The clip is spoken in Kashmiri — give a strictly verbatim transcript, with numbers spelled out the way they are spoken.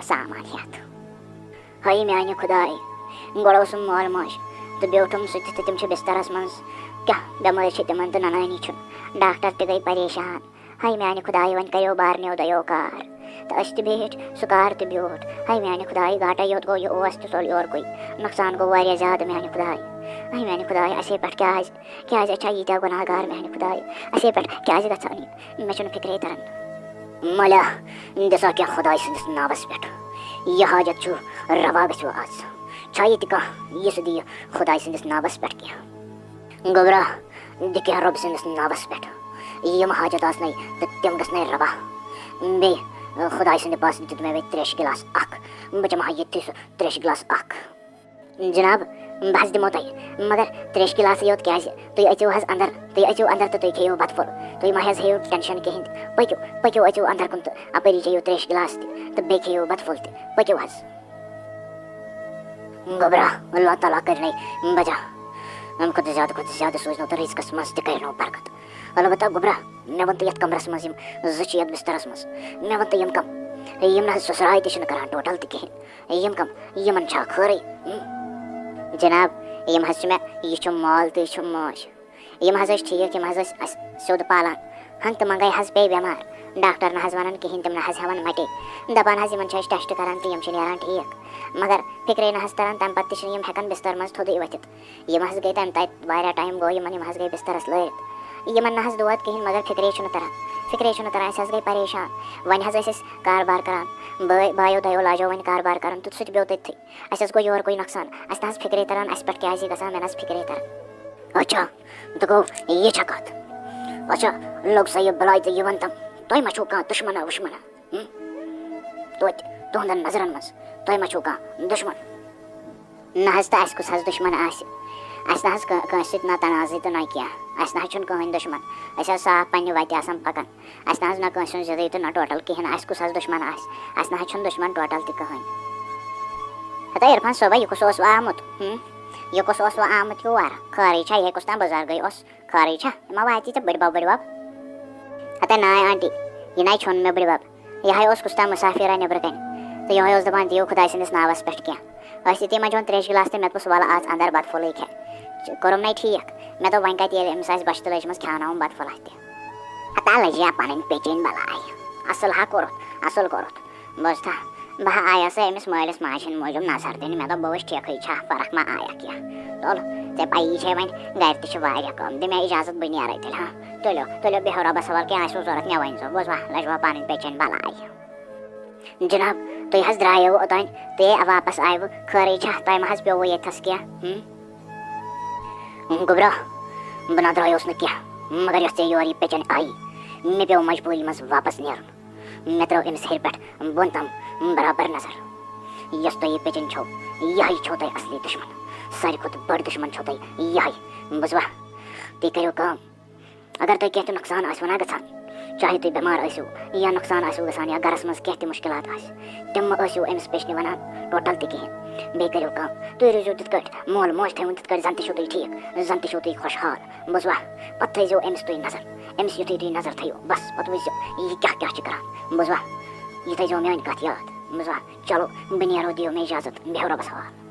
سامان ہٮ۪تھ۔ ہاے میانہِ خدایہِ، گۄڈٕ اوسُم مول موج تہٕ بیوٗٹھُم سُہ تہِ تہٕ تِم چھِ بسترس منٛز۔ کیٛاہ بٮ۪مٲرۍ چھِ تِمن تہٕ ننٲنی چھُنہٕ۔ ڈاکٹر تہِ گٔے پریشان۔ ہاے میانہِ خدایہِ، وۄنۍ کریو بارنیو دۄیو کار تہٕ أسۍ تہِ بیٖٹھۍ، سُہ کار تہِ بیوٗٹھ۔ ہاے میانہِ خدایہِ، گاٹے یوت گوٚو، یہِ اوس تہِ ژوٚل یورٕ کُے۔ نۄقصان گوٚو واریاہ زیادٕ میانہِ خدایہِ۔ ہاے میانہِ خدایہِ، اسے پٮ۪ٹھ کیٛازِ، کیٛازِ چھا ییٖتیٛاہ گۄناہ گار میانہِ خدایہِ؟ اسے پٮ۪ٹھ کیٛازِ گژھان یہِ؟ مےٚ چھُنہٕ فِکرے تران۔ ملیا، دِسا کینٛہہ خۄداے سٕنٛدِس ناوَس پٮ۪ٹھ۔ یہِ حاجت چھُ روا گژھِوٕ آز۔ چھا ییٚتہِ کانٛہہ، یُس دِیہِ خۄداے سٕنٛدِس ناوَس پٮ۪ٹھ کینٛہہ؟ گوٚبرا، دِ کینٛہہ رۄبہٕ سٕنٛدِس ناوَس پٮ۪ٹھ۔ یِم حاجت آسنَے تہٕ تِم گژھنَے روا۔ بیٚیہِ، خۄداے سٕنٛدِ پاسہٕ دیُت مےٚ وۄنۍ ترٛیشہِ گِلاس اَکھ۔ بہٕ چَمہٕ ہا ییٚتھی سُہ ترٛیشہِ گِلاس اَکھ۔ جناب، بہٕ حظ دِمو تۄہہِ، مگر ترٛیشہِ گِلاسٕے یوت کیٛازِ؟ تُہۍ أژِو حظ اندر، تُہۍ أژِو اندر تہٕ تُہۍ کھیٚیِو بتہٕ پھوٚل۔ تُہۍ مہ حظ ہیٚیِو ٹٮ۪نشن کِہیٖنۍ تہِ۔ پٔکِو، پٔکِو، أژِو اندر کُن تہٕ اپٲری چیٚیِو ترٛیشہِ گِلاس تہِ تہٕ بیٚیہِ کھیٚیِو بتہٕ پھوٚل تہِ۔ پٔکِو حظ۔ گوٚبرا، اللہ تعالیٰ کٔرِنَے بجا۔ اَمہِ کھۄتہٕ زیادٕ کھۄتہٕ زیادٕ سوٗزنو تہٕ رِزقَس منٛز تہِ کٔرِنو برکت۔ البتہ گوٚبرا، مےٚ وَن تہٕ یَتھ کمرَس منٛز یِم زٕ چھِ یَتھ بسترَس منٛز، مےٚ وَن تہٕ یِم کَم؟ یِم نہ حظ سُسراے تہِ چھِنہٕ کران ٹوٹل تہِ کِہیٖنۍ۔ یِم کم؟ یِمن چھا خٲرٕے؟ ہم؟ جناب، یِم حظ چھِ مےٚ، یہِ چھُ مول تہٕ یہِ چھُ موج۔ یِم حظ ٲسۍ ٹھیٖک، یِم حظ ٲسۍ اَسہِ سیوٚد پالان۔ ہنٛگ تہٕ منٛگے حظ پیٚیہِ بٮ۪مار۔ ڈاکٹر نہ حظ وَنان کِہیٖنۍ، تِم نہ حظ ہٮ۪وان مَٹے۔ دَپان حظ، یِمن چھِ أسۍ ٹٮ۪سٹ کران تہٕ یِم چھِ نیران ٹھیٖک۔ مگر فِکرے نہ حظ تران، تَمہِ پَتہٕ تہِ چھِنہٕ یِم ہٮ۪کان بِستر منٛز تھوٚدُے ؤتھِتھ۔ یِم حظ گٔے تَمہِ تَتہِ واریاہ ٹایم گوٚو یِمن، یِم حظ گٔے بِسترس لٲرِتھ۔ یِمن نہ حظ دود کِہیٖنۍ، مگر فِکرے چھُنہٕ تران، فِکرے چھُنہٕ تران، أسۍ حظ گٔے پریشان۔ وۄنۍ حظ ٲسۍ أسۍ کاربار کران، بٲے، بایو دۄیو لاجو وۄنۍ کاربار کرُن تہٕ سُہ تہِ پیوٚو تٔتتھٕے۔ اَسہِ حظ گوٚو یورٕ کُے نۄقصان، اَسہِ نہ حظ فِکرے تران اَسہِ پٮ۪ٹھ کیٛازِ یہِ گژھان، مےٚ نہ حظ فِکرے تران۔ اچھا، تہٕ گوٚو یہِ چھا کَتھ؟ اچھا، لوٚگ سا یہِ بلاے تہٕ یہِ وَن تَم، تۄہہِ ما چھُو کانٛہہ دُشمنا وُشمنا؟ ہم؟ توتہِ تُہنٛدٮ۪ن نظرن منٛز تۄہہِ ما چھُو کانٛہہ دُشمن؟ نہ حظ، تہٕ اَسہِ کُس حظ دُشمن آسہِ؟ اَسہِ نہ حظ کٲ-، کٲنٛسہِ سۭتۍ نہ تنازٕے تہٕ نہ کینٛہہ۔ اَسہِ نہ حظ چھُنہٕ کٕہٕنۍ دُشمن۔ أسۍ حظ صاف پننہِ وَتہِ آسان پکان۔ اَسہِ نہ حظ نہ کٲنٛسہِ ہُنٛد ضِدٕے تہٕ نہ ٹوٹل کِہیٖنۍ۔ اَسہِ کُس حظ دُشمن آسہِ؟ اَسہِ نہ حظ چھُنہٕ دُشمن ٹوٹل تہِ کٕہٕنۍ۔ ہتا عرفان صٲبا، یہِ کُس اوس وۄنۍ آمُت؟ ہم؟ یہِ کُس اوس وۄنۍ آمُت یور؟ خٲرٕے چھا؟ یہِ کُس تام بُزرگٕے اوس؟ خٲرٕے چھا؟ یہِ ما واتی ژےٚ بٕڈبب وٕڈبب؟ ہتا ناے آنٹی، یہِ ناے چھُنہٕ مےٚ بٕڈبب۔ یہِ ہاے اوس کُس تام مُسافِرا نیٚبرٕ کنہِ۔ تہٕ یِہوٚے اوس دَپان، دِیِو خۄداے سٕنٛدِس ناوَس پٮ۪ٹھ کینٛہہ۔ ٲسۍ یِتھٕے منٛز چون ترٛیشہِ گِلاس تہٕ مےٚ دوٚپُس، وَلہٕ اَژ اَندَر بَتہٕ پھوٚلٕے کھےٚ۔ کوٚرُم نَے ٹھیٖک۔ مےٚ دوٚپ، وۄنۍ کَتہِ ییٚلہِ أمِس آسہِ بۄچھِ تُلٕجمٕژ، کھیٛاوناوُم بَتہٕ پھوٚلہ تہِ۔ ہتا لٔجیا پَنٕنۍ پیٚچِنۍ بَلاے۔ اَصٕل ہا کوٚرُتھ، اَصٕل کوٚرُتھ۔ بوزتھا، بہٕ ہا آیاسَے أمِس مٲلِس ماجہِ ہِنٛدِ موٗجوٗب نظر دِنہِ۔ مےٚ دوٚپ، بہٕ وٕچھِ ٹھیکھٕے چھا، فرق ما آیَکھ کینٛہہ۔ تُل، ژےٚ پَیی چھے وۄنۍ، گَرِ تہِ چھِ واریاہ کٲم۔ دِ مےٚ اِجازت، بہٕ نیرَے تیٚلہِ، ہا۔ تُلِو، تُلِو، بیٚہو رۄبَس حوال، کینٛہہ آسِوٕ ضوٚرَتھ، مےٚ ؤنۍزیو، بوزوا، لَجوا پَنٕنۍ پیٚچِنۍ بَلاے۔ جناب، تُہۍ حظ درٛایو اوٚتانۍ، تُہۍ واپس آیوٕ، خٲرٕے چھا؟ تۄہہِ ما حظ پیوٚوُ ییٚتھَس کینٛہہ؟ ہُم؟ گوٚبرا، بہٕ نہ درٛایوس نہٕ کینٛہہ، مگر یۄس ژےٚ یورٕ یہِ پیٚچَن آیی، مےٚ پیوٚو مجبوٗری منٛز واپس نیرُن۔ مےٚ ترٛٲو أمِس ہیٚرِ پٮ۪ٹھ بۄن تام برابر نظر۔ یۄس تۄہہِ یہِ پیٚچَن چھو، یِہوٚے چھو تۄہہِ اصلی دُشمن۔ ساروی کھۄتہٕ بٔڑ دُشمن چھو تۄہہِ یِہوٚے۔ بوٗزوا؟ تُہۍ کٔرِو کٲم، اگر تۄہہِ کینٛہہ تہِ نۄقصان آسِوٕ نا گژھان، چاہے تُہۍ بٮ۪مار ٲسِو یا نۄقصان آسِوٕ گژھان یا گرس منٛز کینٛہہ تہِ مُشکلات آسہِ، تِم مہٕ ٲسِو أمِس پیچنہِ ونان ٹوٹل تہِ کِہیٖنۍ۔ بیٚیہِ کٔرِو کٲم، تُہۍ روٗزِو تِتھ کٲٹھۍ مول موج تھٲیوُن تِتھ کٲٹھۍ زن تہِ چھِو تُہۍ ٹھیٖک، زن تہِ چھِو تُہۍ خۄشحال۔ بوٗزوا؟ پتہٕ تھٲیزیو أمِس تُہۍ نظر، أمِس یُتھُے تُہۍ نظر تھٲیِو، بس پتہٕ وٕچھزیو یہِ کیٛاہ کیٛاہ چھِ کران۔ بوٗزوا؟ یہِ تھٲیزیو میٲنۍ کتھ یاد۔ بوٗزوا؟ چلو، بہٕ نیرو، دِیِو مےٚ اجازت، بیٚہو رۄبس حوالہٕ۔